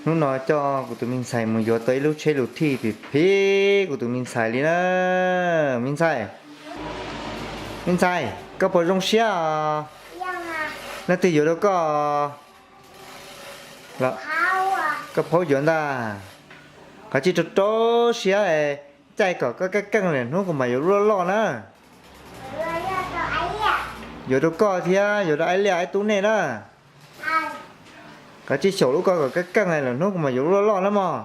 Hnub no coj kuv tus me ntxhais mus yuav tau ib lub tsheb lus thij phim phim kuv tus me ntxhais li na. Me ntxhais, me ntxhais, koj puas zoo siab os? Leej twg yuav rau koj? Koj phaub yuav ntag. Kav tsij rau rau siab es caij kom koj keej keej lawm hnub kuv mam yuav lub loj loj na. Yuav rau koj thiab yuav rau Aib Liaj Aib Tub nej na. Kav tsij xyaum lub koj kom keej keej lawm hnub kuv mam yuav lub loj loj na mog.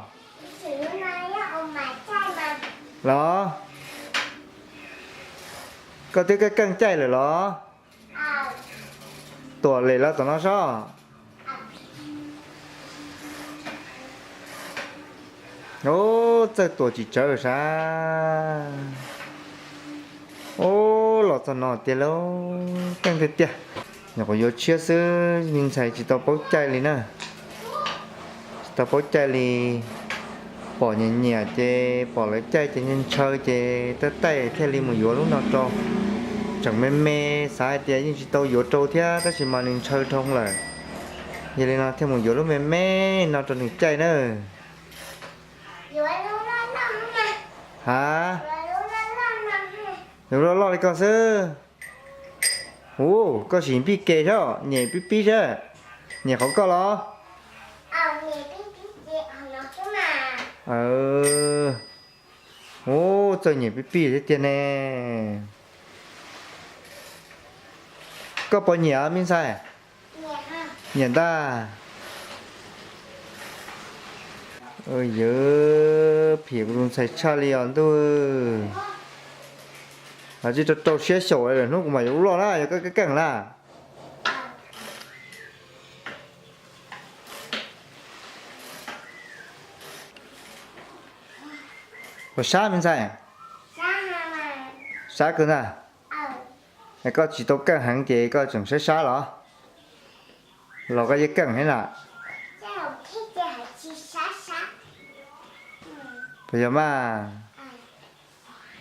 Los, koj twb keej keej caij lawm los? Tuam lem los tom no sob. Ub, txawj tuam tsis tsawv sav. Ub, los txog no tiag lauj, keej tiag tiag. Nyuam qhuav yuav tshiab xwb, me ntxhais tsis tau paub caij li na. Tsis tau paub caij li, pom nyiam nyiam ces pom lawv caij ces ntshaw ces taij taij thiaj li mus yuav lub no rau. Tseem me me, xav hais tias yeej tsis tau yuav rau thiab tab sis mas nws ntshaw dhau lawm. Yog li no thiaj mus yuav lub me me no rau nws caij na. Ha, yuav loj loj li koj xwb. Ub, koj sim pij ke sab, nyem pib pib sab. Nyem qhov koj los? Ub, txawj nyem pib pib thiab tiag ne. Koj puas nyiam me ntxhais? Nyiam ntag. Yawv, phim kuv tus ntxhais tshaj li os ntuj. Kav tsij rau rau siab xyaum lawm hnub kuv mam yuav lub loj na, yog koj keej keej na. Puas sab me ntxhais? Sab kawg ntag. Es koj tsis tau keej heev ces koj tseem sab sab los? Los koj yeej keej heev na. Puas yog mas?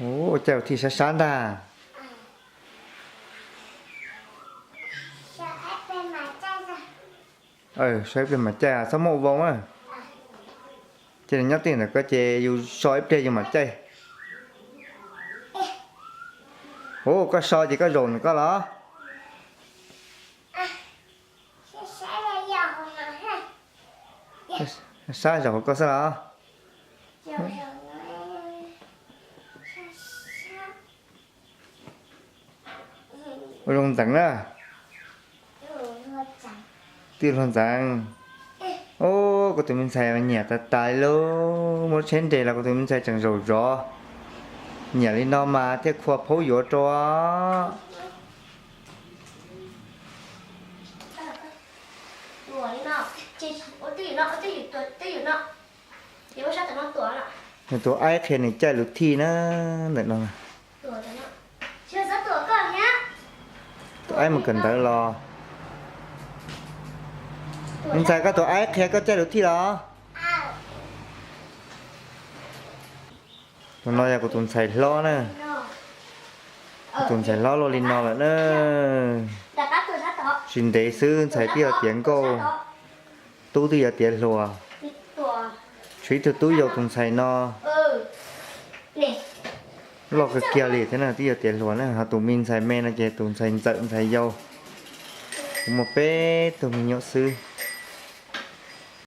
Ua caij ua thij sab sab ntag. Sau ib pliag mam caij, txhob muab ua voo na. Cia nws nyob tij ntawm koj ces yus so ib pliag yus mam caij. Ua koj so ces koj zaum ntawm koj los? Sab zaum hauv koj xwb los? Ua zoo ntxeev na. Twb luag ntxeev. Ub, kuv tus me ntxhais nyiam tas tas li lauj, muab tsheb nres los kuv tus me ntxhais tseem zaum zov. Nyiam li no mas thiaj khua phaub yuav rau. Nws tus aib qhia nws caij lus thij na, ntawm no. Tus aib mus kawm ntawv los. Me ntxhais, koj tus aib qhia koj caij lus thij los? Tus no yog kuv tus ntxhais hlob na. Kuv tus ntxhais hlob luaj li no lawm na. Tsis ntev xwb ntxhais twb yuav tiav nkauj, tub twb yuav tiav hluas. Tshuav ib tug tub yau tus ntxhais no loj kawg kiag li thiab na, twb yuav tiav hluas na. Ho tus me ntxhais me no ces tus ntxhais ntxawm ntxhais yau. Kuv muaj peb tug me nyuam xwb.